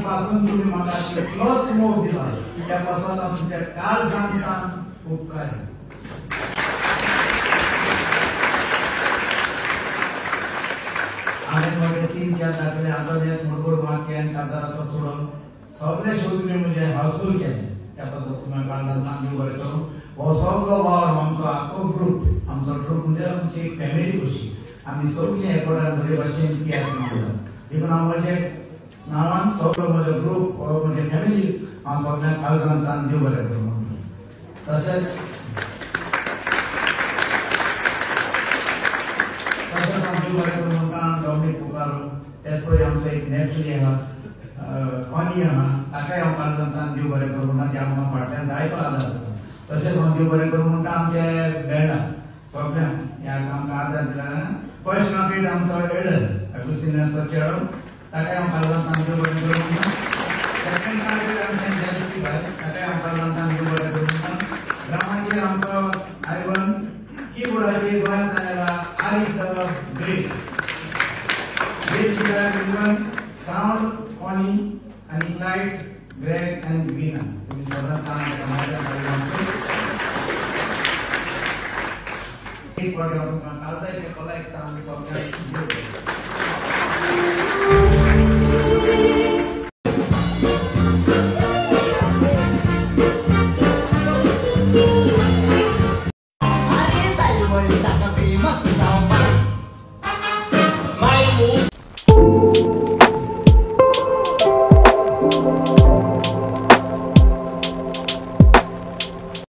पासून तुम्ही म्हाका तितलोच मोग दिला त्या पासून हांव तुमच्या काळजांतान उपकार. हांवें म्हजे 3-4 दाखले आंतोनियात मुडगोड माके काजाराचो चोडो सगळे शोधून म्हणजे हासूल केले. त्या पासून तुमकां काळजांतान देव बरें करूं. हो सगळो वावर आमचो आख्खो ग्रूप, आमचो ग्रूप म्हणजे आमची एक फॅमिली कशी, आमी सगळीं एकवटान बरे भाशेन तियात्र मांडला. देखून हांव म्हजे नांवान सगळो म्हजो ग्रूप म्हजे फॅमिली हांव सगळ्यांक काळजांतान देव बरें करूं म्हणटा. तशेंच तशेंच हांव देव बरें करूं म्हणटा डॉमिनीक पुकारो, तेच परी आमचो एक नेस्ली आहा, कॉनी आहा, ताकाय हांव काळजांतान देव बरें करूं म्हणटा, जे आमकां फाटल्यान जायतो आदार जाता. तशेंच हांव देव बरें करूं म्हणटा आमचे बँडा सगळ्यांक ह्या आमकां आदार दिला. फर्स्ट ट्रम्पेट आमचो एडल अगुस्तिनाचो चेडो, ताकाय हांव काळजांतान देव बरें करूं म्हणटा. सेकंड ट्रम्पेट आमचें जेन्सी भाय, ताकाय हांव काळजांतान देव बरें करूं म्हणटा. ड्रमाचेर आमचो आयवन, किबोर्डाचेर गोंयांत आयला Ari the great, bass guitar Ridwan, sound Connie आनी क्लायड, ग्रेग आनी ग्रीना. तुमी सदांच एक फावटी हांव तुमकां काळजाचे कोलायकता आमी सगळ्यांक.